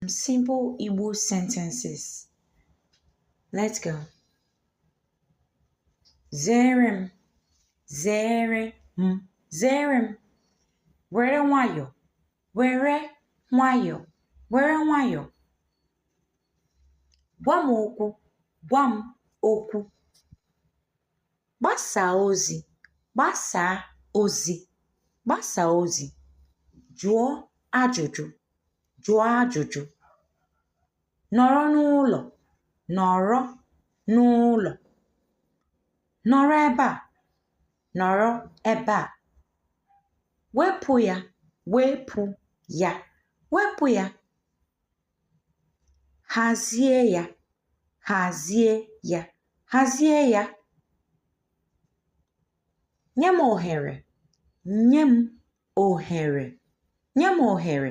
Simple Igbo sentences. Let's go. Zere m, zere m, zere m. Were nwayọ, were nwayọ, were nwayọ. Gwa m okwu, gwa m okwu. Gbasaa ozi, gbasaa ozi, gbasaa ozi. Jụọ ajụjụ, jụọ ajụjụ. Nọrọ n'ụlọ, nọrọ n'ụlọ. Nọrọ ebe a, nọrọ ebe a. Wepụ ya, wepụ ya, wepụ ya. Hazie ya, hazie ya, hazie ya. Nye m ohere, nye m ohere, nye m ohere.